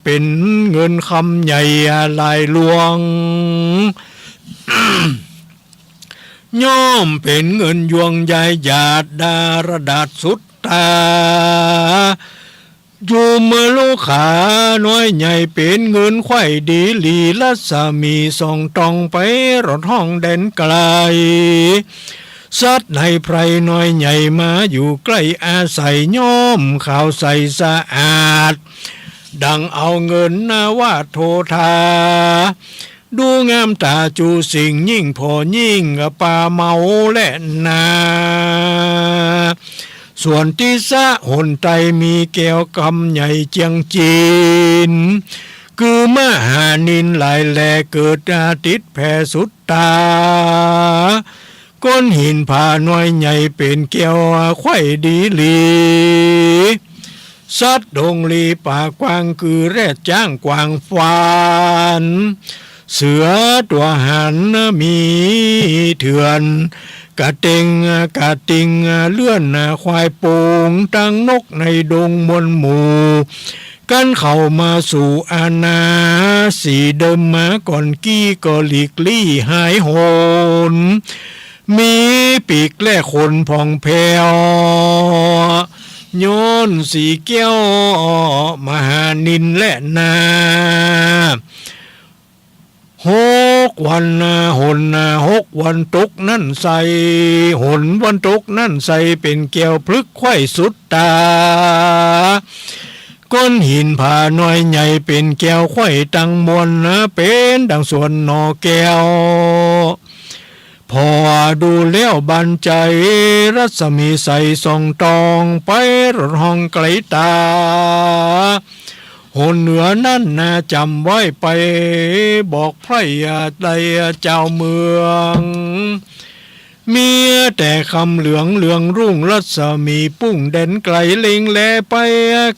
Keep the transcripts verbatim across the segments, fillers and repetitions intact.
เป๋นเงินคำใหญ่หลายหลวง ย่อมเป๋นเงินยวงยายหยาดดาระดาษสุดต๋า จุมลูกขาน้อยใหญ่เป๋นเงินไขว้ดีหลี รัศมีส่องตองไปรอดห้องแดนไก๋ สัตว์ในไพรน้อยใหญ่มาอยู่ใก้อาศัย ย่อมขาวใสสะอาด ดั่งเอาเงินนาวาโทธา ดูงามต๋าจูสิ่งยิ่งผ่อยิ่งปาเมาแลนา ส่วนติสะหนไตมีแก้วกำใหญ่เจียงจีน คือมหานิลหลายแลเกิดอาทิตย์แผ่สุดต๋า ก้อนหินผาน้อยใหญ่เป๋นแก้วไขว้ดีหลี สัตว์ดงลีป่ากว้างคือแรดจ๊างกวางฟาน เสือตั๋วหารมีเถื่อน กระเต็งกระติงเลื่อนควายปูง ตังนกในดงมวลหมู่ กันเข้ามาสู่อาณา สีเดิมมาก่อนกี้ก็หลีกลี้หายหน มีปีกและขนผ่องแผ้ว ย้อนสีแก้วมหานิลแลนา หกวันหนหนหกวันตกนั้นใส หนวันตกนั้นใสเป๋นแก้วพลึกไขว้สุดต๋า ก้อนหินผาน้อยใหญ่เป๋นแก้วไขว้ตังมวล เป๋นดั่งสวนหน่อแก้ว ผ่อดูแล้วบานใจ๋ รัศมีใสส่องตองไปรอดห้องไก๋ต๋า หนเหนือนั้นนาจ๋ำไว้ไปบอกไพร่ใดเจ้าเมือง มีแต่คำเหลืองเรืองรุ่ง รัศมีปุ้งแดนไก๋เล็งแลไป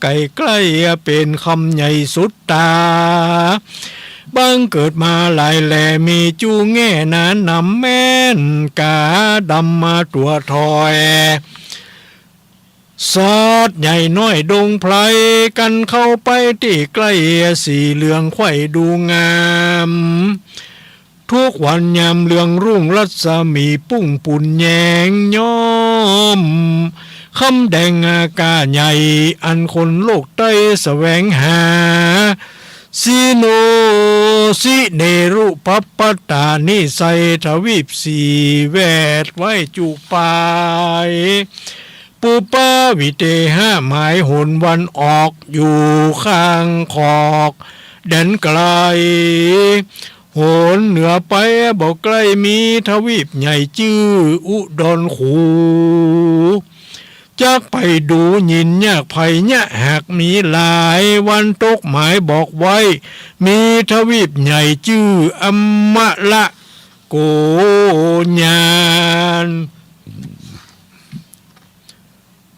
ไก๋ใก้ เป๋นคำใหญ่สุดต๋า บังเกิดมาหลายแลมีจู้แง่หนานำแม่นก๋าดำมาตั๋วถอย สัตว์ใหญ่น้อยดงไพร กันเข้าไปตี้ใก้ สีเหลืองไขว้ดูงาม ทุกวันยามเรืองรุ่งรัศมีปุ้งปุนแยง ย่อมคำแดงก้าใหญ่ อันคนโลกใต้แสวงหา สิโนสิเนรุปัปปตานิไสยทวีปสี่แวดไว้จุปาย ปุปปาวิเตหะหมายหนวันออกอยู่ข้างขอกแดนไก๋ หนเหนือไปบ่ไก๋มีทวีปใหญ่จื้ออุดรขู จักไปดูยินยากไผยะหากมีหลาย วันตกหมายบอกไว้ มีทวีปใหญ่จื้ออมละโกญาน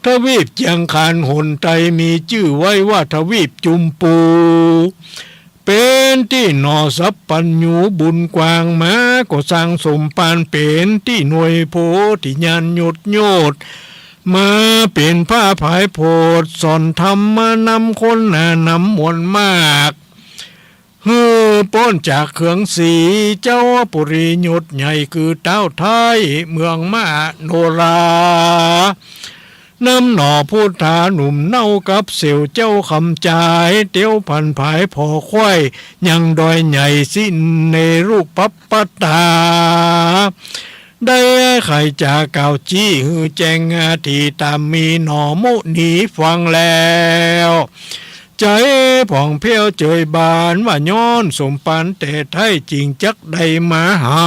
ทวีปเจียงคานหนไตมีจื้อไว้ว่าทวีปจุมปู เป๋นตี้หน่อสัพพัญญูบุญกว้าง มาก็สร้างสมภารเป๋นตี้หน่วยโพธิญาณยศโยชน์ มาเป๋นผ้าผายโพธิ์สอนธรรมมานำคนนำมวลมาก หื้อป๊นจากเคืองสี เจ้าปุรียศใหญ่คือต๊าวไท้เมืองมโนรา นำหน่อพุทธาหนุ่มเนากับเสี่ยวเจ้าคำจาย เตียวผันผายผ่อไขว้ยังดอยใหญ่สิเนรุปัปปตา ได้ใค่จะกล่าวจี้หื้อแจ้งอาทิตามมีหน่อมุนีฟังแล้ว ใจ๋ผ่องแผ้วเจยบานว่าย้อนสมภารแต๊ไท้จิ่งจักได้มาหั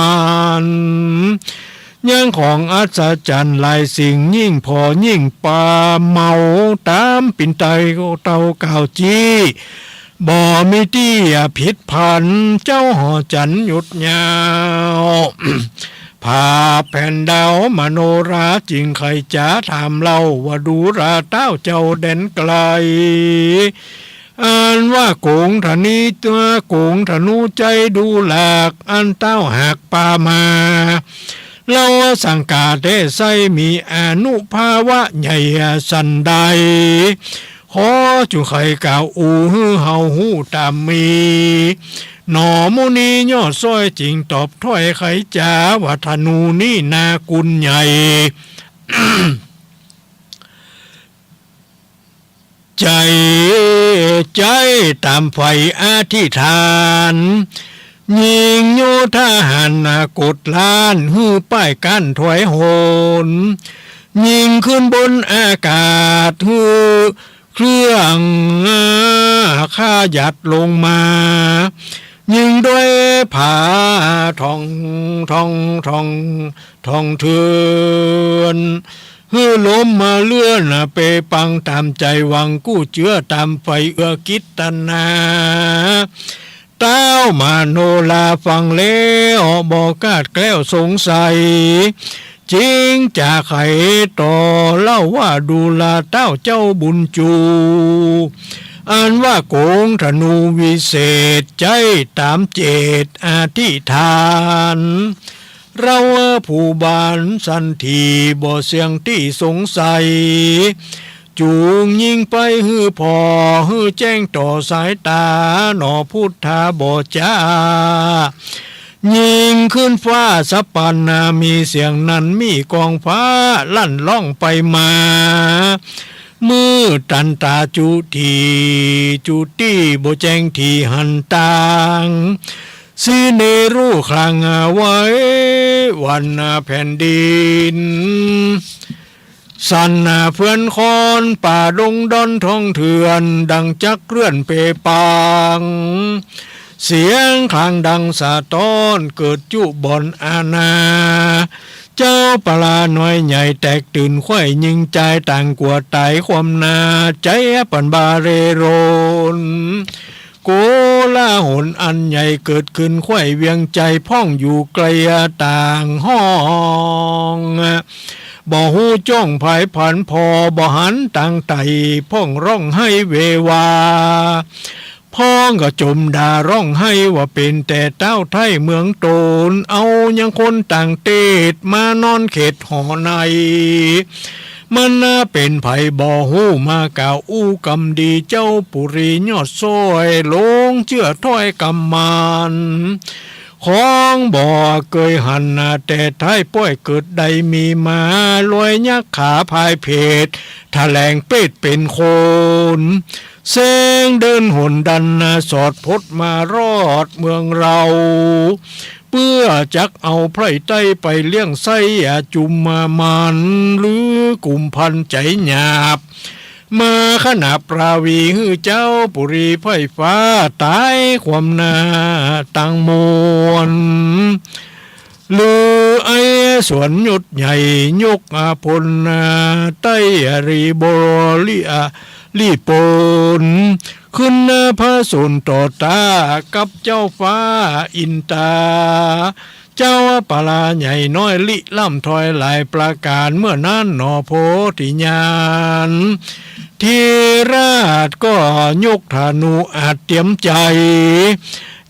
น ยังของอัศจรรย์หลายสิ่งยิ่งผ่อยิ่งปาเมาต๋ามปิ่นไตเต้ากล่าวจี้ บ่มีตี้ผิดผัน เจ้าหอจันทร์หยุดยาว ผาแผ่นดาวมโนราจึงใค่จะถามเล่าว่าดูราต้าวเจ้าแดนไก๋ อันว่าโก๋งธนีตัวโก๋งธนูใจ๊ดูหลาก อันต้าวหากปามา เล่าสังกาแต๊ไส้มีอานุภาวะใหญ่สันใด ป้อจุใค่กล่าวอู้หื้อเฮาฮู้ต๋ามมี หนอ มุนียอดซ้อยจึงตอบถ้อยไขจ๋าว่า ธนูนี้นากุลใหญ่ ใจ๋ ใจ๋ต๋ามใฝ่อธิษฐาน ยิงโยธาหาญกดล้าน หื้อป้ายกั้นถอยหน ยิงขึ้นบนอากาศ หื้อเครื่องขยับลงมา ยิงด้วยผ้าทอง ทอง ทอง ทองเถื่อน หื้อลมมาเลื่อนเปปังต๋ามใจ๋หวัง กู้เจื้อต๋ามใฝ่เอื้อกิตนา ต้าวมโนราฟังแล้วบ่คลาดแคล้วสงสัย จึงจะไขต่อเล่าว่า ดูราต้าวเจ้าบุญจู อันว่าโก๋งธนูวิเศษ ใจ๋ต๋ามเจตอธิษฐาน เฮาผู้บานสันทีบ่เสี่ยงตี้สงสัย จุ่งยิงไปหื้อผ่อ หื้อแจ้งต่อสายต๋า หนอพุทธาบ่จ๊า ยิงขึ้นฟ้าสะปันนา มีเสียงนั้นมีก้องฟ้าลั่นฮ้องไปมา มืดตันต๋าจุตี้ จุตี้บ่แจ้งตี้หันตาง สิเนรู้คลางไหวหวั่นแผ่นดิน สั่นเฟือนคลอนป่าดงดอนทองเถื่อน ดังจักเลื่อนเปปัง เสียงคลางดังสะท้อนเกิดจุบ่อนอาณา เจ้าปลาน้อยใหญ่แตกตื่น ใคว่ยิงจายต่างกั๋วต๋าย ความนาใจ๋ปันบาเร่รน โกลาหลอันใหญ่เกิดขึ้น ใคว่เวียงใจ๋พ่องอยู่ไก๋ต่างฮ้อง บ่ฮู้จ้องผายผันผ่อ บ่หันตางไต่ พ่องฮ้องไห้เววา พ่องก็จ่มด่าฮ้องไห้ว่า เป๋นแต่ต้าวไท้เมืองต๋น เอายังคนต่างเต๊ด มานอนเขตหอใน มันนาเป๋นใผบ่ฮู้ มากล่าวอู้กำดี เจ้าปุรียอดซ้อย หลงเจื้อถ้อยกำมัน ของบ่เกยหันนา แต่ไท้ป้อยเกิดใดมีมา ลวยยักขาพายเพด แถลงเปตเป๋นคน แสงเดินหนดันนา สอดพดมารอดเมืองเฮา เปื้อจักเอาไพร่ไต้ไปเลี้ยงไส้ อาจุมมามัน หรือกุมพันใจ๋หยาบ มาขนาปราวี หื้อเจ้าปุรีไพร่ฟ้า ต๋ายความนาตังมวล หรือไอ้สวนยศใหญ่ยกอาพลนา ไต้อารีบริอารีปน ขึ้นนาพระสนต่อต้ากับเจ้าฟ้าอินตา เจ้าปลาใหญ่น้อยลิล่ำถอยหลายประก๋าน เมื่อนั้นหนอโพธิญาณ ธิราชก็ยกธนูอาจเตรียมใจ๋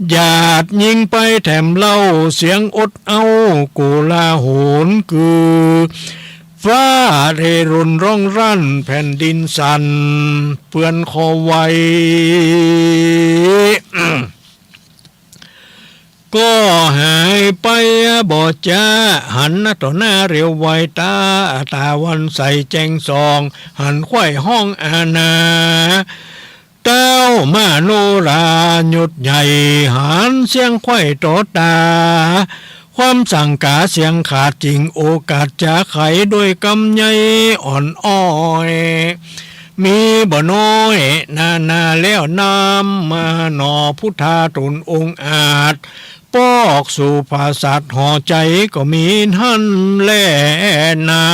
หยาดยิงไปแถมเล่า เสียงอดเอาโกลาหล คือ ฟ้าเร่รนฮ้องลั่นแผ่นดินสั่นเฟือนคลอนไหว ก็หายไปบ่จ๊า หันต่อหน้าเรียวไว ต๋าต๋าวันใสแจ้งส่อง หันใคว่ฮ้องอาณา ต้าวมโนรายศใหญ่ หันเสี้ยงใคว่ต่อต๋า ความสังก๋าเสี้ยงขาด จึงโอกาสจะไขโดยกำใหญ่อ่อนอ้อย มีบ่น้อยนานาแล้วนำมา หนอพุทธาต๋นองค์อาจ ปอกสู่ผาสัตว์หอใจ๋ก็มีหั้นแลนา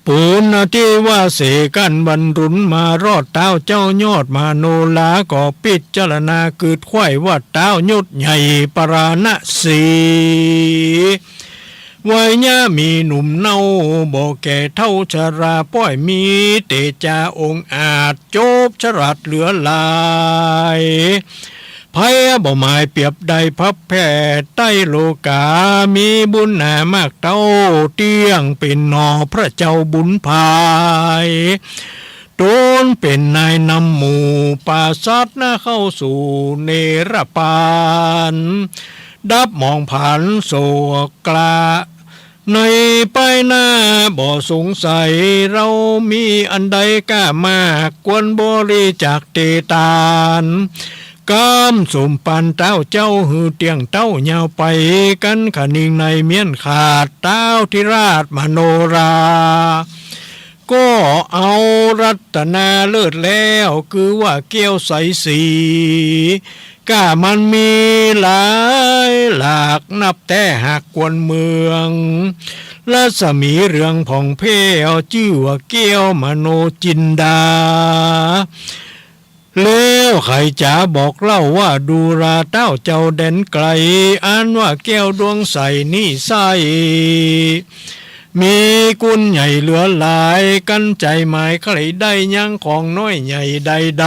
ปุณณทิวาเสกอันบรรลุนมารอด ต้าวเจ้ายอดมโนราก็พิจารณา กึ๊ดใคว่ว่าต้าวยศใหญ่ปราณสี วัยยะมีหนุ่มเนาบ่แก่เฒ่าชรา ป้อยมีเตจาองอาจ จบฉลาดเหลือหลาย พ ไพบ่หมายเปรียบได้ภักแผ่ใต้โลก๋า มีบุญหนามากเต้า เตี้ยงเป๋นหนอพระเจ้าบุญผาย ตนเป๋นนายนำหมู่ ปราศาสนาเข้าสู่เนรปาน ดับหมองผันโศกกระ ในปายหน้าบ่สงสัย เฮามีอันใดกล้ามาก ควรบริจาคเตตาน ก๋ำสมปานเต้าเจ้า หื้อเตี้ยงเต้ายาวไป กันขะนิงในเมี้ยนขาด เต้าธิราชมโนรา ก็เอารัตนาเลิศแล้ว คือว่าแก้วใสสี ก้ามันมีหลายหลาก นับแต๊หากควรเมือง รัศมีเรืองผ่องแผ้ว จื้อว่าแก้วมโนจินดา แล้วใผจ๋าบอกเล่าว่า ดูราเต้าเจ้าแดนไกล อันว่าแก้วดวงใสนี้ใส่ มีกุณใหญ่เหลือหลาย กันใจ๋หมายใคร่ได้ยังของน้อยใหญ่ใด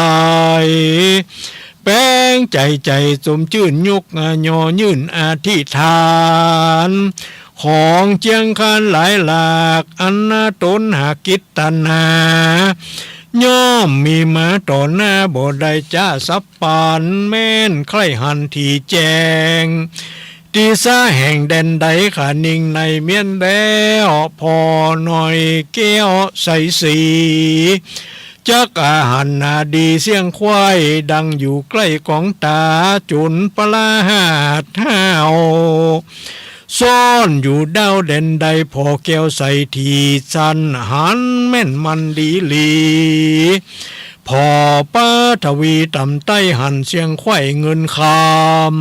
ๆ แป๋งใจ๋ใจ๋สมจื้น ยกยอยื่นอธิษฐาน ของเจียงคานหลายหลาก อันตนหากกิตนา ย่อมมีมาต่อหน้า บ่ได้จ๊าสับปัน แม้นใคร่หันถี่แจ้ง ตี้สาแห่งแดนใด ขะนิงในเมี้ยนแล้ว ผ่อหน่อยแก้วใสสี จักอาหันนาดีเสี้ยงควาย ดังอยู่ใก้ก๋องต๋า จุนปลาหาดห้าว ซ่อนอยู่ด้าวแดนใด ผ่อแก้วใสถี่สัน หันแม่นมันดีหลี ผ่อปฐวีต่ำใต้ หันเสี้ยงควายเงินค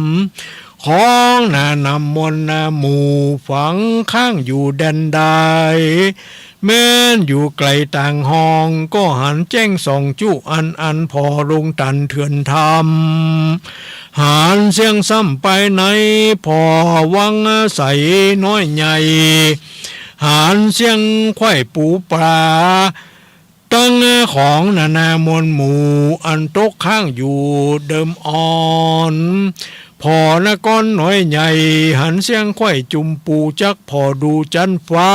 ำ ของหนานำมวลหนามหมู่ ฝังข้างอยู่แดนใด แม้นอยู่ไก๋ต่างห้อง ก็หันแจ้งส่องจุอันอัน ผ่อลงตันเถื่อนธรรม หันเสี้ยงซ้ำไปใน ผ่อวังใสน้อยใหญ่ หันเสี้ยงควายปูปลา ตึงของหนานามวลหมู่ อันตกข้างอยู่เดิมอ่อน ผ่อนครน้อยใหญ่ หันเสี้ยงควายจุมปู จักผ่อดูจั๊นฟ้า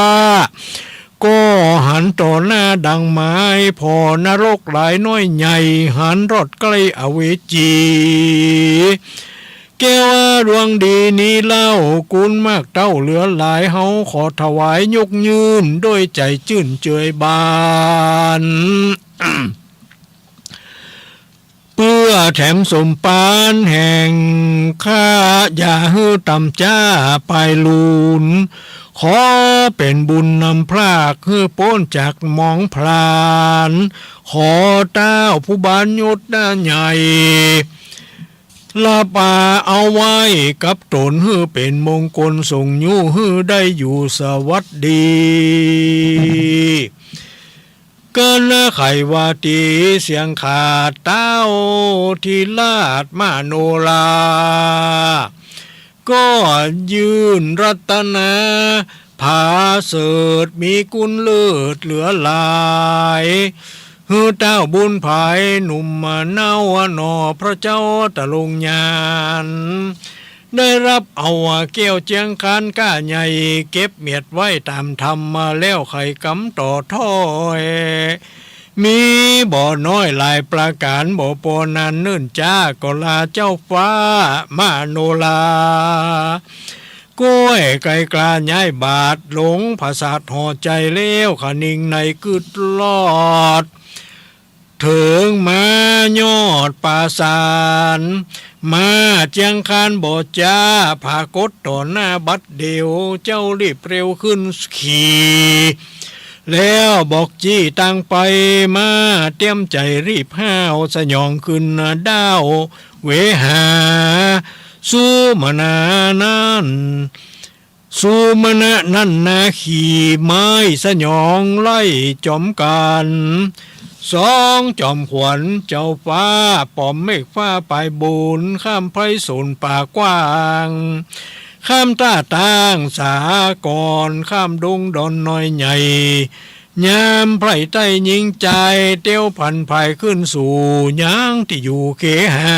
ก็หันต่อหน้าดังหมาย ผ่อนรกหลายน้อยใหญ่ หันรอดใก้อเวจี แก้วดวงดีนี้เล่า กุณมากเต้าเหลือหลาย เฮาขอถวายยกยื่น ด้วยใจ๋จื้นเจยบาน เปื้อแถมสมปานแห่งข้า อย่าหื้อต่ำจ๊าปายลูน ขอเป๋นบุญนำพราก หื้อป๊นจากหมองพลาน ขอเต้าผู้บานยศหน้าใหญ่ รับเอาไว้กับต๋น หื้อเป๋นมงคลส่งยู้ หื้อได้อยู่สวัสดี เกินไขว่าตี้เสียงขาด เต้าธิราชมโนรา ก็ยื่นรัตนา ผาเสริฐมีกุณเลิศเหลือหลาย หื้อเต้าบุญผายหนุ่มเนาหนอ พระเจ้าตะลงยาน ได้รับเอาแก้วเจียงคานก้าใหญ่ เก็บเมียดไว้ต๋ามธรรมมาแล้ว ไขกำต่อถ้อย มีบ่น้อยหลายประก๋าน บ่ปอนันเนิ่นจ๊า ก็ลาเจ้าฟ้ามโนรา ก้อยไกลกล้าย้ายบาท ลงผสาทห่อใจ๋แล้ว ขะนิงในกึ๊ดรอด เถิงมายอดปราสาท มาเจียงคานบ่จ๊า ผากฏต่อหน้าบัดเดี๋ยว เจ้ารีบเร็วขึ้นขี่ แล้วบอกจี้ตางไป มาเตรียมใจ๋รีบห้าว สยองขึ้นด้าวเวหา สุมนานั้น สุมนะนั้นนาขี่ไม้สยองไล่จ๋อมกั๋น สองจ๋อมขวัญเจ้าฟ้า ป๋อมเมฆฟ้าปายบุญ ข้ามไพรสนป่ากว้าง ข้ามต้าต่างสากร ข้ามดงดอนน้อยใหญ่ ยามไพร่ใต้หญิงจาย เตียวผันผายขึ้นสู่ยังตี้อยู่เขหา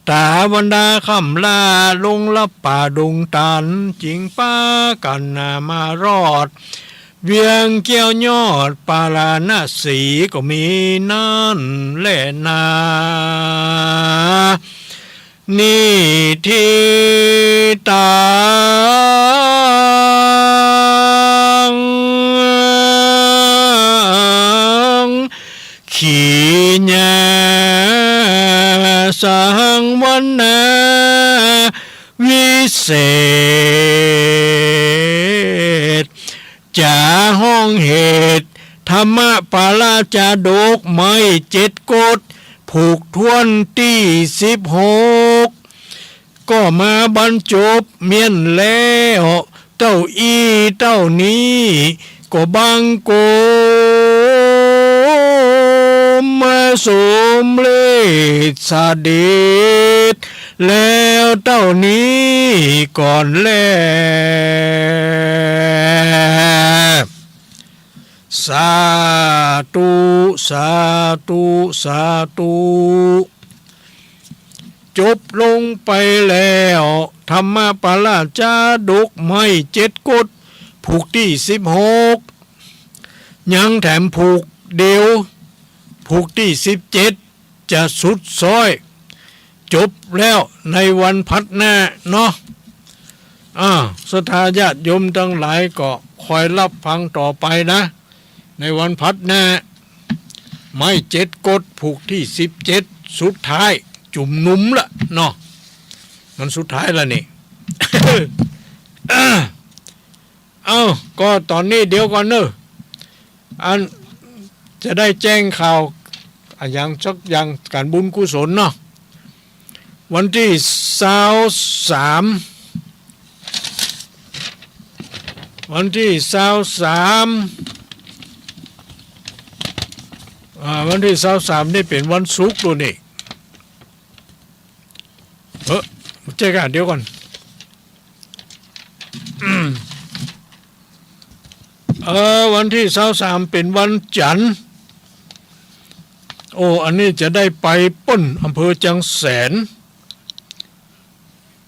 ต๋าวันดาค่ำลาลงลับป่าดงตาล จึงปากั๋นนามารอด เวียงแก้วยอดปาราณสีก็มีนั้นแลนา นิทธิตัง ขีณาสังวนาวิเศษ จ๋าฮ้องเหตุ ธรรมปาราจาดก ไม้เจ็ดกฎ ผูกถ้วนตี้สิบหก ก็มาบรรจบเมี้ยนแล้ว เต้าอี้เต้านี้ ก็บังคมมาสมเร็จเสด็จ แล้วเต้านี้ก่อนแล สาธุ สาธุ สาธุ จบลงไปแล้ว ธรรมปาราจาดก ไม้เจ็ดกฎ ผูกตี้สิบหก ยังแถมผูกเดียว ผูกตี้สิบเจ็ด จะสุดซ้อย จบแล้วในวันพัดหน้าเนาะ อ่า ศรัทธาญาติโยมตังหลายก็คอยรับฟังต่อไปนะ ในวันพัดหน้า ไม้เจ็ดกฎ ผูกตี้สิบเจ็ด สุดท้าย จุ่มหนุมละเนาะ มันสุดท้ายละนี่ เอ้า ก็ต๋อนนี้เดี๋ยวก่อนเนอะ อันจะได้แจ้งข่าวอะหยังสักอย่าง ก๋านบุญกุศลเนาะ วันตี้ซาวสาม วันตี้ซาวสาม อ่า วันตี้ซาวสามนี่เป๋นวันศุกร์โลกนี่ เออ บ่ใจ้ก่า เดี๋ยวก่อน เออ วันตี้ซาวสามเป๋นวันจันทร์ โอ้ อันนี้จะได้ไปเปิ้น อำเภอเจียงแสน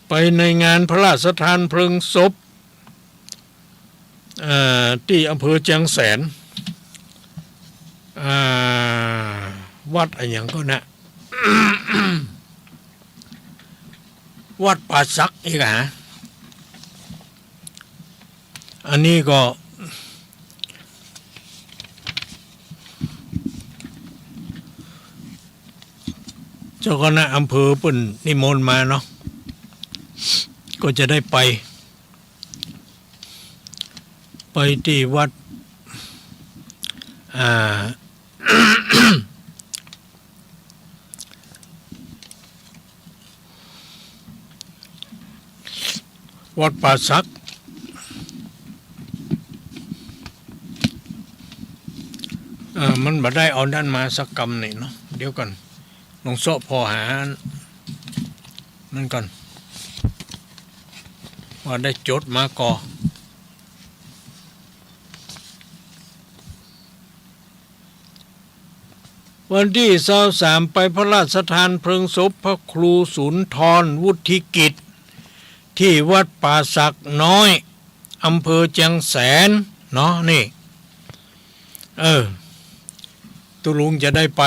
ไปในงานพระราชทานเพลิงศพ เอ่อ ตี้อำเภอเจียงแสน อ่า วัดอะหยังก่อนะ วัดป่าสักอีกอะ อันนี้ก็ เจ้าคณะอำเภอเปิ้นนิมนต์มาเนาะ ก็จะได้ไป ไปตี้วัด อ่า วัดป่าสัก เอ่อ มันบ่ได้เอานั้นมาสักกำนี่เนาะ เดี๋ยวก่อน ลองเซาะผ่อหา มันก่อน ว่าได้จดมาก่อ วันตี้ซาวสาม ไปพระราชทานเพลิงศพพระครูสุนทรวุฒิกิจ ตี้วัดป่าสักน้อย อำเภอเจียงแสน เนาะ นี่ เออ ตุ๊ลุงจะได้ไป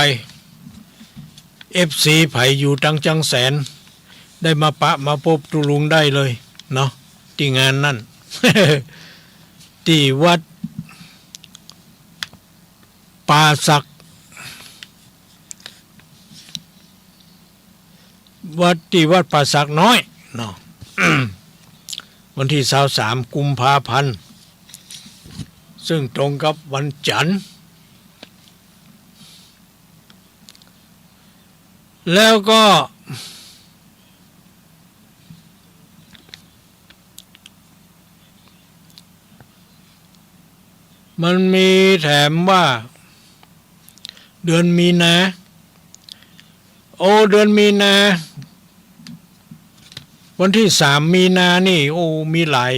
เอฟซี ใผอยู่ตังเจียงแสน ได้มาปะมาปบตุ๊ลุงได้เลยเนาะ ตี้งานนั้น ตี้วัดป่าสัก วัด ตี้วัดป่าสักน้อยเนาะ วันตี้ซาวสาม กุมภาพันธ์ ซึ่งตรงกับวันจันทร์ แล้วก็ มันมีแถมว่า เดือนมีนา โอ้ เดือนมีนา วันตี้สามมีนานี่ โอ้ มีหลาย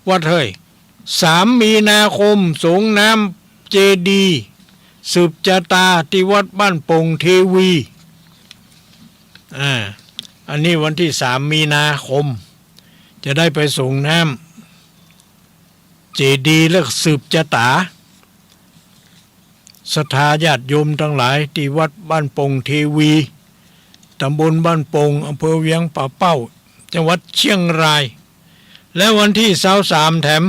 วัดเฮ้ย สามมีนาคม สรงน้ำเจดีย์สืบจะตา ตี้วัดบ้านโป่งเทวี อ่า อันนี้วันตี้สามมีนาคม จะได้ไปสรงน้ำเจดีย์และสืบจะต๋า ศรัทธาญาติโยมตังหลายตี้วัดบ้านโป่งเทวี ต๋ำบลบ้านโป่ง อำเภอเวียงป่าเป้า จังหวัดเชียงราย และวันตี้ซาวสามแถม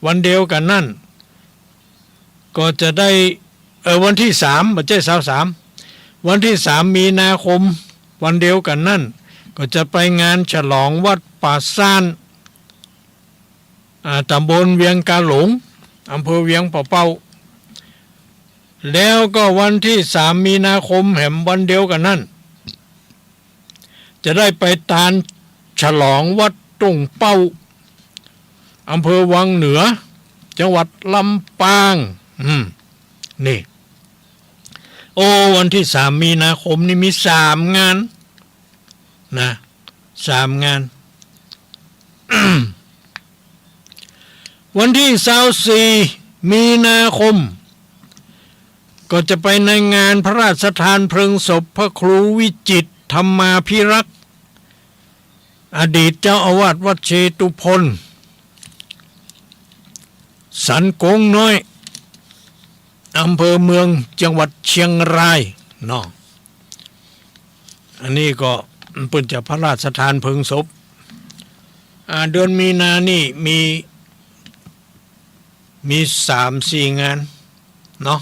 วันเดียวกั๋นนั้น ก็จะได้ เอ่อ วันตี้สาม บ่ใจ้ซาวสาม วันตี้สามมีนาคม วันเดียวกั๋นนั้น ก็จะไปงานฉลองวัดป่าซ่าน อ่า ต๋ำบลเวียงกาหลง อำเภอเวียงป่าเป้า แล้วก็วันตี้สามมีนาคมแหมวันเดียวกั๋นนั้น จะได้ไปตานฉลองวัดต้งเป้า อำเภอวังเหนือ จังหวัดลำปาง อืม นี่ โอ้ วันตี้สามมีนาคมนี่มีสามงาน นะ สามงาน วันตี้ซาวสี่มีนาคม ก็จะไปในงานพระราชทานเพลิงศพพระครูวิจิตรธรรมาภิรักษ์ อดีตเจ้าอาวาสวัดเชตุพน สันโก๋งน้อย อำเภอเมือง จังหวัดเชียงราย เนาะ อันนี้ก็เปิ้นจะพระราชทานเพลิงศพ อ่า เดือนมีนานี่มี มีสามสี่งาน เนาะ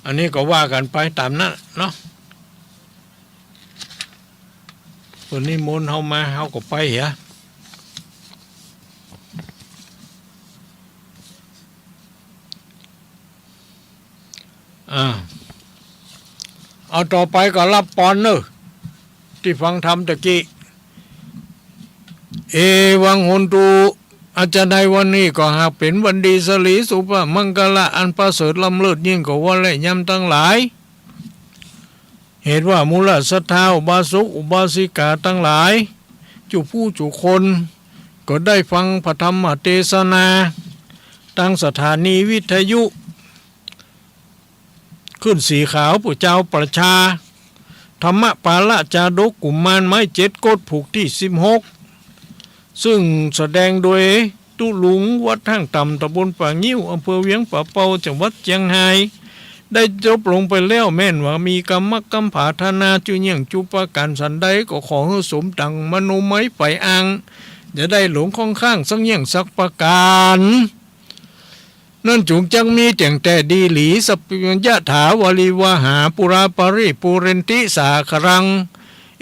อันนี้ก็ว่ากั๋นไปต๋ามนั้นเนาะ เปิ้นนิมนต์เฮามา เฮาก็ไปเหีย อ่า เอาต่อไปก็ฮับปอนเน่อ ตี้ฟังธรรมตะกี้ เอวังโหนตุ อาจารย์ในวันนี้ก็หากเป๋นวันดีสะหลีสุภมังคละอันประเสริฐล้ำเลิศยิ่งกว่าวันและยามตังหลาย เหตุว่าหมู่เหล่าศรัทธาอุบาสกอุบาสิกาตังหลาย จุผู้จุคน ก็ได้ฟังพระธรรมเตสนา ตางสถานีวิทยุ คลื่นสีขาว ปู่เจ้าประชา ธรรมปาละจาดกกุมารไม้เจ็ดกฎ ผูกตี้สิบหก ซึ่งแสดงโดยตุ๊ลุงวัดห้างต่ำ ต๋ำบลป่างิ้ว อำเภอเวียงป่าเป้า จังหวัดเจียงฮาย ได้จบลงไปแล้ว แม่นว่ามีกำมักกำผาถนาจุเยี่ยงจุประก๋านสันใด ก็ขอหื้อสมดั่งมโนมัยใฝ่อ้าง อย่าได้หลงข้องข้างสักเยี่ยงสักประก๋าน นั้นจุงจักมีแจ้งแต๊ดีหลี สัพพะยะถาวาริวหา ปูราปะริปูเรนติสาคารัง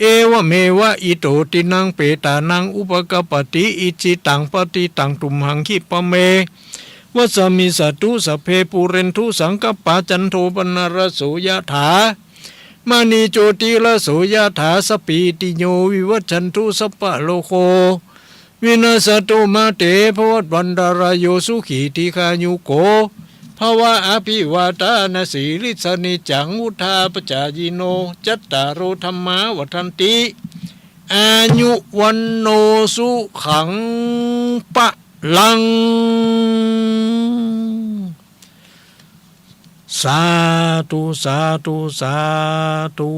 เอวะเมวะอิโต ทินนังเปตานัง อุปะกัปปะติ อิจฉิตังปัตติตัง ตุมหังคิปะเม วะสะมิสสะตุ สัพเพปูเรนตุสังกัปปา จันโทปะนะระโสยะถา มะณีโจติระโสยะถา สัพพีติโยวิวัชชันตุ สัพพะโรโค วินัสสะตุมาเต ภวัตวันตะราโย สุขีทีฆายุโก ภะวะ อะภิวาทานะสีลิสสะนิจจัง วุฑฒาปะจายิโน จัตตาโรธัมมาวัฑฒันติ อายุวัณโณสุขังพะลัง สาธุ สาธุ สาธุ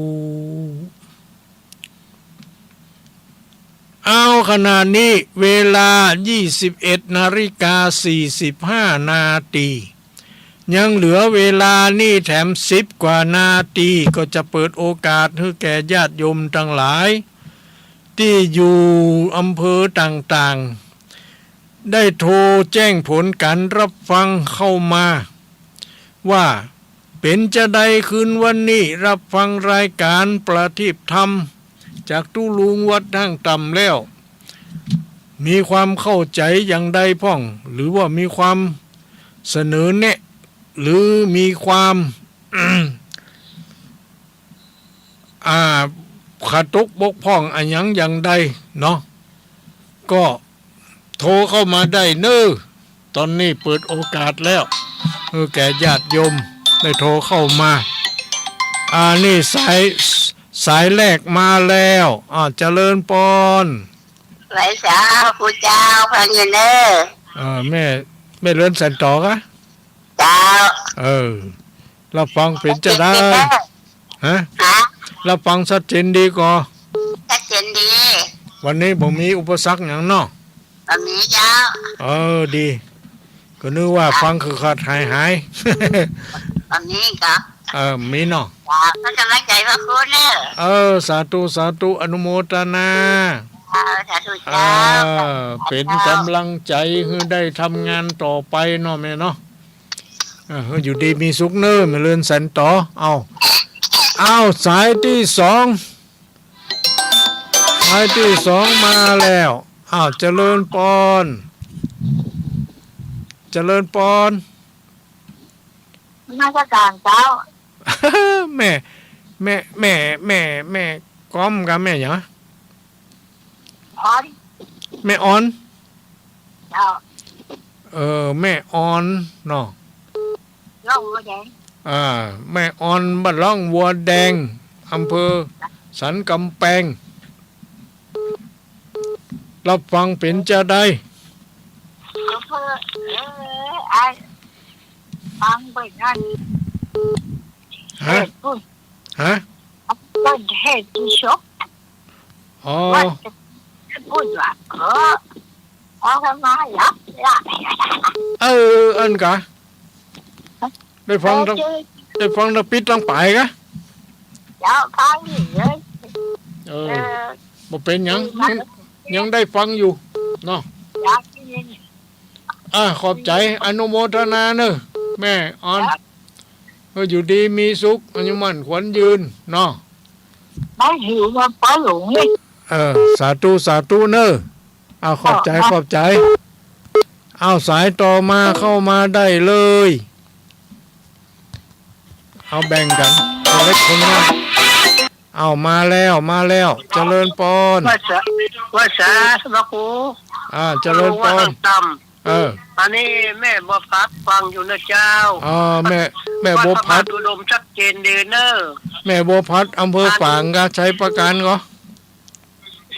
เอา ขณะนี้เวลายี่สิบเอ็ดนาฬิกาสี่สิบห้านาที ยังเหลือเวลานี่แถมสิบกว่านาที ก็จะเปิดโอกาสหื้อแก่ญาติโยมตังหลาย ตี้อยู่อำเภอต่างๆ ได้โทรแจ้งผลก๋านฮับฟังเข้ามา ว่าเป๋นจาใดคืนวันนี้ ฮับฟังรายก๋านประทีปธรรมจากตุ๊ลุงวัดห้างต่ำแล้ว มีความเข้าใจ๋อย่างใดพ่อง หรือว่ามีความเสนอแนะ หรือมีความ อ่า ขาดตกบกพร่องอะหยังอย่างใดเนาะ ก็โทรเข้ามาได้เน้อ ต๋อนนี้เปิดโอกาสแล้ว หื้อแก่ญาติโยมได้โทรเข้ามา อ่า นี่สาย สายแรกมาแล้ว อ่า เจริญปอน ไหว้เจ้า ครูเจ้า ฟังอยู่เน้อ เออ แม่ แม่เรือนแสนต๋อก่ะ เจ้า เออ รับฟังเป๋นจะใด ฮะ ฮะ รับฟังชัดเจนดีก่อ ชัดเจนดี วันนี้บ่มีอุปสรรคหยังเนาะ บ่มีเจ้า เออ ดี ก็นึกว่าฟังขาดๆ หายๆ บ่มีก็ เออ มีเนาะ จ้า ก็กำลังใจ๋พระคุณเน่อ เออ สาธุ สาธุ อนุโมทนา เออ สาธุ เออ เจ้า เป๋นกำลังใจ๋หื้อได้ทำงานต่อไปเนาะแม่เนาะ อ่า อยู่ดีมีสุขเน่อ แม่เรือนแสนต่อ เอา เอา สายตี้สอง สายตี้สองมาแล้ว อ้าว เจริญปอน เจริญปอน นมัสการเจ้า แม่ แม่ แม่ แม่ แม่ก้อมกับแม่หยัง ออน แม่ออน เจ้า เออ แม่ออนเนาะ ร่องบัวแดง อ่า แม่ออนบ้านร่องบัวแดง อำเภอสันกำแปง รับฟังเป๋นจะใด อำเภอ เออ ไอ้ ฟังไปนั่น ฮะ เทศน์ปุ้น ฮะ เปิ้นเทศน์ปุ้นชก อ๋อ ว่าจะปุ้นว่า เออ เอากันมาหลับหลับ เออ อันกะ ได้ฟังตั้ง ได้ฟังตั้งปิดตั้งปายกะ เจ้า ฟังอยู่เลย เออ เออ บ่เป๋นหยัง ดีมาก ยัง ยังได้ฟังอยู่เนาะ เจ้า อ่า ขอบใจ๋ อนุโมทนาเน่อ แม่ออน ครับ เออ อยู่ดีมีสุข อายุมั่นขวัญยืนเนาะ บ่หิวมาป้อหลวงนี่ เออ สาธุ สาธุเน่อ เอา ขอบใจ๋ ขอบใจ๋ เอา สายต่อมาเข้ามาได้เลย เอาแบ่งกั๋น คนเล็กคนน้อย เอา มาแล้ว มาแล้ว เจริญปอน ไหว้สา ไหว้สา พระครู อ่า เจริญปอน ว่าต่ำๆ เออ อันนี้แม่บัวผัดฟังอยู่นะเจ้า อ๋อ แม่ แม่บัวผัด วัดพระบาทอุดมชัดเจนดีเน่อ แม่บัวผัด อำเภอฝางกะ ชัยปราการกอ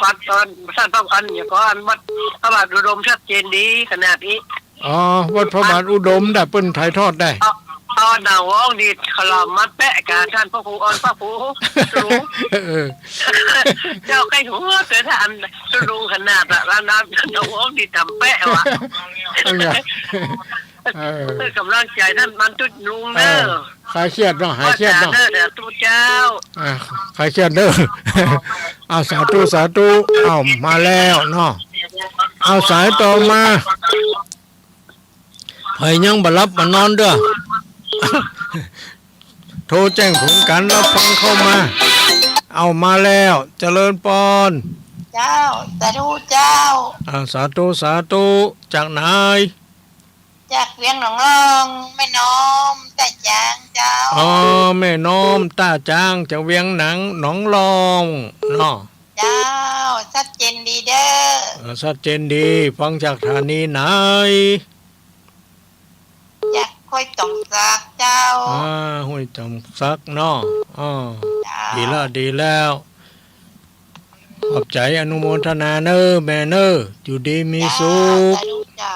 วัดตอนท่านพระอันเนี่ยก็อันวัดพระบาทอุดมชัดเจนดีขนาดนี้ อ๋อ วัดพระบาทอุดมได้ เปิ้นถ่ายทอดได้ เอา เอาหนังฮ้องดีดขลำมาแปะกับท่านพระครูออนพระครูลุง เออ เจ้าใคร่หัวเกิดท่านลุงขนาดอะ แล้วนะ หนังฮ้องดีดทำแปะวะ นั่นไง เออ เออ กำลังใจ๋ท่านบรรทุกลุงเน่อ เออ คลายเครียดเนาะ หายเครียดเนาะ ว่าจ๋าเน่อ สาธุเจ้า อ่า คลายเครียดเน่อ อ่า สาธุ สาธุ อ้าว มาแล้วเนาะ เอา สายต่อมา ใผยังบ่หลับบ่นอนเด้อ โทรแจ้งผลการรับฟังเข้ามา เอา มาแล้ว เจริญปอน เจ้า สาธุเจ้า อ่า สาธุ สาธุ จากไหน จากเวียงหนองลอง แม่น้อมต้าจ๋างเจ้า อ๋อ แม่น้อมต้าจ๋าง จากเวียงหนอง หนองลองเนาะ เจ้า ชัดเจนดีเด้อ เออ ชัดเจนดี ฟังจากสถานีไหน จากห้วยจ๋องสักเจ้า อ่า ห้วยจ๋องสักเนาะ อ๋อ เจ้า ดีแล้ว ดีแล้ว ขอบใจ๋ อนุโมทนาเน่อแม่เน่อ อยู่ดีมีสุข เจ้า สาธุเจ้า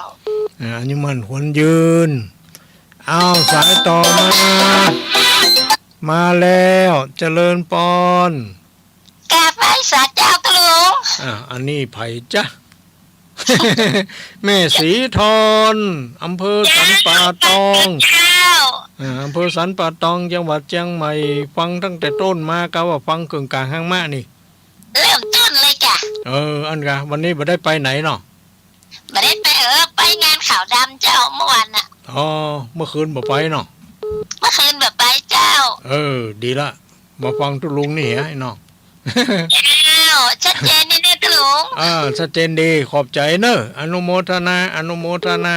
อ่า อายุมั่นขวัญยืน อ้าว สายต่อมา มาแล้ว เจริญปอน กราบไหว้สาเจ้าตะหลวง อ่า อันนี้ใผจ๊ะ แม่ศรีทอน อำเภอสันป่าตอง เจ้า อ่า อำเภอสันป่าตอง จังหวัดเจียงใหม่ ฟังตั้งแต่ต้นมากะว่าฟังเกิ่งก๋างหางมะนี่ เริ่มต้นเลยจ้ะ เออ อันกะ วันนี้บ่ได้ไปไหนเนาะ บ่ได้ไป เออ ไปงานขาวดำเจ้า เมื่อวานน่ะ อ๋อ เมื่อคืนบ่ไปเนาะ เมื่อคืนบ่ไปเจ้า เออ ดีละ มาฟังตุ๊ลุงนี่เหรอไอ้น้อง เจ้า ชัดเจนดีเน่อตุ๊ลุง อ่า ชัดเจนดี ขอบใจ๋เน่อ อนุโมทนา อนุโมทนา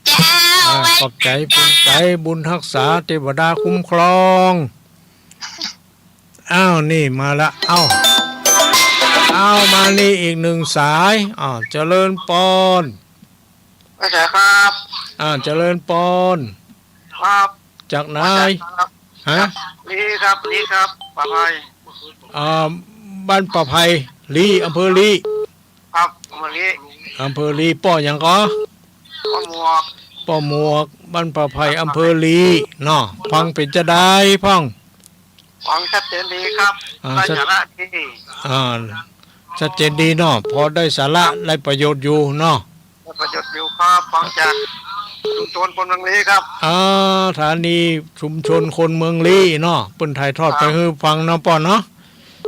เจ้า อ่า ไว้ ขอบใจ๋ บุญใจ๋ บุญฮักษา เตวดาคุ้มครอง อ้าว นี่มาละ เอ้า เอ้า มานี่อีกหนึ่งสาย อ้าว เจริญปอน ไหว้สาครับ อ่า เจริญปอน ครับ จากไหน ไหว้สาครับ ฮะ ลีครับ ลีครับ ป่าไผ่ อ่า บ้านป่าไผ่ ลี อำเภอลี ครับ อำเภอลี อำเภอลี ป้อหยังก่อ ป้อหมวก ป้อหมวก บ้านป่าไผ่ อำเภอลี เนาะ ฟังเป๋นจาใดพ่อง ฟังชัดเจนดีครับ อ่า ได้ ชัด สาระดี อ่า ชัดเจนดีเนาะ พอได้สาระ ครับ ได้ประโยชน์อยู่เนาะ ได้ประโยชน์อยู่ครับ ฟังจากชุมชนคนเมืองลีครับ อ่า สถานีชุมชนคนเมืองลีเนาะ เปิ้นถ่ายทอด ครับ ไปหื้อฟังเนาะป้อเนาะ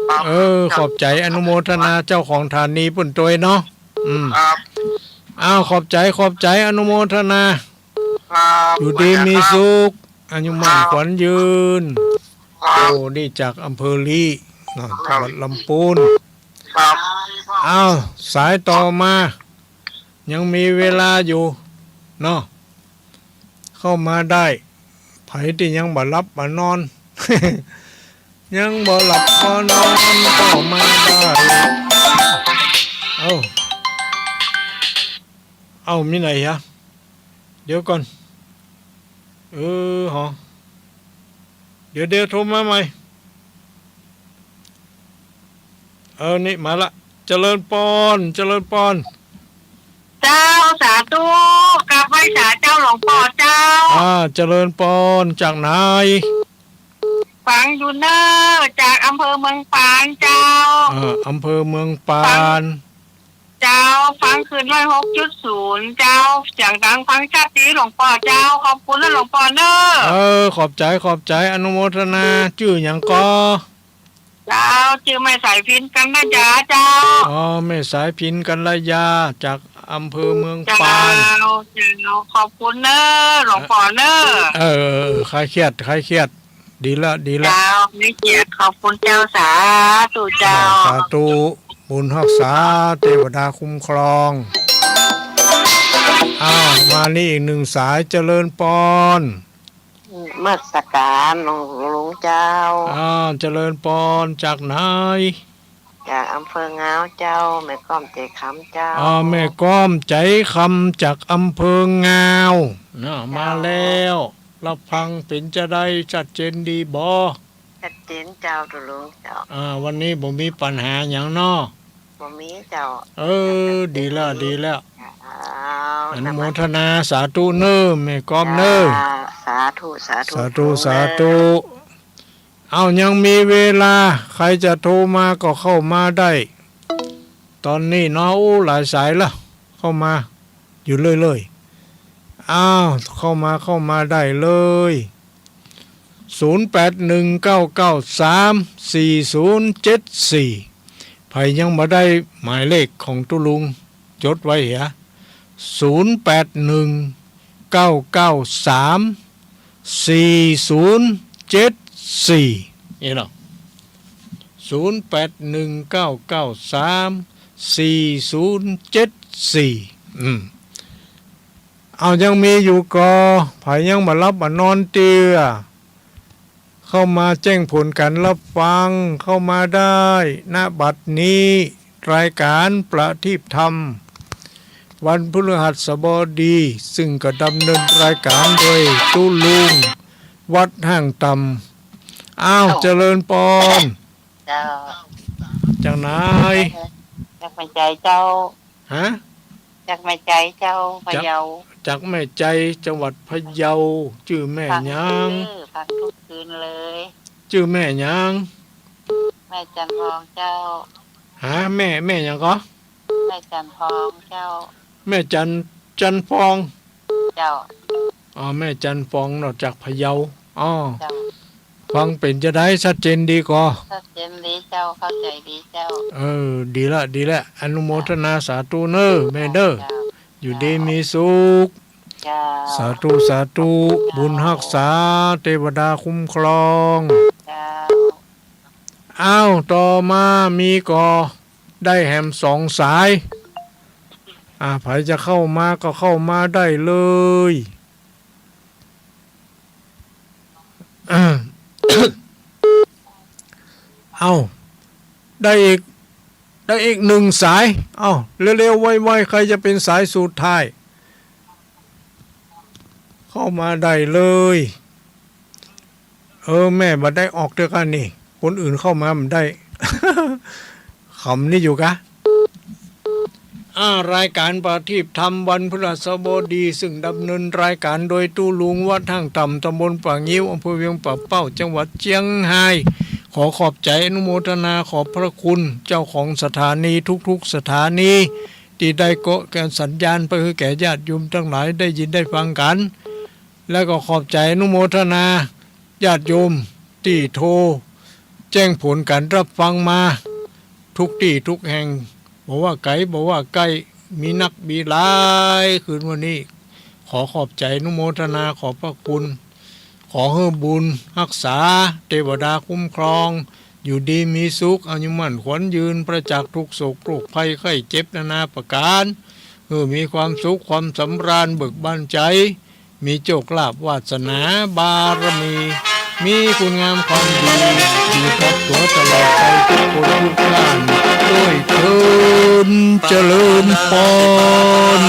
ครับ เออ ครับ ขอบใจ๋อนุโมทนาเจ้าของสถานีเปิ้นตวยเนาะ อืม ครับ อ้าว ขอบใจ๋ ขอบใจ๋ อนุโมทนา ครับ อยู่ดีมีสุข อายุมั่น ครับ ขวัญยืน ครับ โอ้ นี่จากอำเภอลีเนาะ ครับ จังหวัดลำปูน ครับ อ้าว สายต่อมา ยังมีเวลาอยู่เนาะ เข้ามาได้ ใผตี้ยังบ่หลับบ่นอน ยังบ่หลับบ่นอนก็มาได้ เอ้า เอ้า มีไหนฮะ เดี๋ยวก่อน เออ หอ เดี๋ยว เดี๋ยวโทรมาใหม่ เออ นี่มาละ เจริญปอน เจริญปอน เจ้า สาธุ กราบไหว้สาเจ้าหลวงป้อเจ้า อ่า เจริญปอน จากไหน ฟังอยู่เน่อ จากอำเภอเมืองปานเจ้า อ่า อำเภอเมืองปาน ฟัง เจ้า ฟังคลื่นร้อยหกจุดศูนย์ เจ้า เสียงดังฟังชัดดีหลวงป้อเจ้า ขอบคุณนะหลวงป้อเน่อ เออ ขอบใจ๋ ขอบใจ๋ อนุโมทนา จื้อหยังก่อ เจ้า จื้อแม่สายพิณ กัลยาเจ้า อ๋อ แม่สายพิณ กัลยา จากอำเภอเมืองปาน เจ้า เจ้า ขอบคุณเน่อ หลวงป้อเน่อ เออ เออ เออ คลายเครียด คลายเครียด ดีละ ดีละ เจ้า มีเกียรติ ขอบคุณเจ้า สาธุเจ้า สาธุ บุญฮักษา เตวดาคุ้มครอง อ้าว มานี่อีกหนึ่งสาย เจริญปอน นมัสการหลวง หลวงเจ้า อ่า เจริญปอน จากไหน จากอำเภองาวเจ้า แม่ก้อม ใจ๋คำเจ้า อ่า แม่ก้อม ใจ๋คำ จากอำเภองาว น่ะ เจ้า มาแล้ว รับฟังเป๋นจาใด ชัดเจนดีบ่ ชัดเจนเจ้า ตุ๊ลุงเจ้า อ่า วันนี้บ่มีปัญหาหยังเนาะ บ่มีเจ้า เออ ดีแล้ว ดีแล้ว เจ้า อนุโมทนา สาธุเน่อ แม่ก้อมเน่อ เจ้า สาธุ สาธุ สาธุ สาธุ เน่อ เอ้า ยังมีเวลา ใครจะโทรมาก็เข้ามาได้ ต๋อนนี้เนาะ โอ้ หลายสายละ เข้ามาอยู่เรื่อยๆ อ้าว เข้ามา เข้ามาได้เลย ศูนย์แปดหนึ่งเก้าเก้าสามสี่ศูนย์เจ็ดสี่ ใผยังบ่ได้หมายเลขของตุ๊ลุง จดไว้เหีย ศูนย์แปดหนึ่งเก้าเก้าสามสี่ศูนย์เจ็ดสี่ นี่เนาะ ศูนย์แปดหนึ่งเก้าเก้าสามสี่ศูนย์เจ็ดสี่ อืม เอา ยังมีอยู่ก่อ ใผยังบ่หลับบ่นอนเตื้อ เข้ามาแจ้งผลการรับฟัง เข้ามาได้ ณ บัดนี้ รายการประทีปธรรม วันพฤหัสบดี ซึ่งก็ดำเนินรายการโดยตุ๊ลุง วัดห้างต่ำ อ้าว เจ้า เจริญปอน เจ้า จากไหน จากแม่ใจ๋เจ้า ฮะ จากแม่ใจ๋เจ้า พะเยา จากแม่ใจ๋ จังหวัดพะเยา จื้อแม่หยัง ฟังทุกคืนเลย จื้อแม่หยัง แม่จันทร์พองเจ้า ฮะ แม่ แม่หยังก่อ แม่จันทร์พองเจ้า แม่จันทร์ จันทร์พอง เจ้า อ๋อ แม่จันทร์ฟองเนาะ จากพะเยา อ๋อ เจ้า ฟังเป๋นจาใด ชัดเจนดีก่อ ชัดเจนดีเจ้า เข้าใจ๋ดีเจ้า เออ ดีละ ดีละ อนุโมทนา สาธุเน่อ แม่เน่อ เจ้า อยู่ดีมีสุข เจ้า สาธุ สาธุ เจ้า บุญฮักษา เตวดาคุ้มครอง เจ้า อ้าว ต่อมามีก่อ ได้แหมสองสาย อ่า ใผจะเข้ามาก็เข้ามาได้เลย เอ้า ได้อีก ได้อีกหนึ่งสาย เอ้า เร็วๆ ไวๆ ใครจะเป๋นสายสุดท้าย เข้ามาได้เลย เออ แม่บ่ได้ออกเตื้อกั๋นนี่ คนอื่นเข้ามาบ่ได้ ขำนี่อยู่กะ อ่า รายก๋านประทีปธรรมวันพฤหัสบดี ซึ่งดำเนินรายก๋านโดยตุ๊ลุงวัดห้างต่ำ ตำบลป่างิ้ว อำเภอเวียงป่าเป้า จังหวัดเจียงฮาย ขอขอบใจ๋อนุโมทนาขอบพระคุณเจ้าของสถานีทุกๆ สถานี ตี้ได้เกาะแก่นสัญญาณไปหื้อแก่ญาติโยมตังหลายได้ยินได้ฟังกั๋น แล้วก็ขอบใจ๋อนุโมทนาญาติโยมตี้โทรแจ้งผลก๋านรับฟังมาทุกตี้ทุกแห่ง บ่ว่าไก๋บ่ว่าใก้ มีนักมีหลาย คืนวันนี้ ขอขอบใจ๋อนุโมทนาขอบพระคุณ ขอหื้อบุญฮักษา เตวดาคุ้มครอง อยู่ดีมีสุข อายุมั่นขวัญยืน ปราศจากทุกข์โศกโรคภัยไข้เจ็บนานาประก๋าน หื้อมีความสุขความสำราญเบิกบานใจ๋ มีโชคลาภวาสนาบารมี มีคุณงามความดี อยู่กับตั๋วตลอดไปทุกคนทุกท่านด้วยเทอญ เจริญพร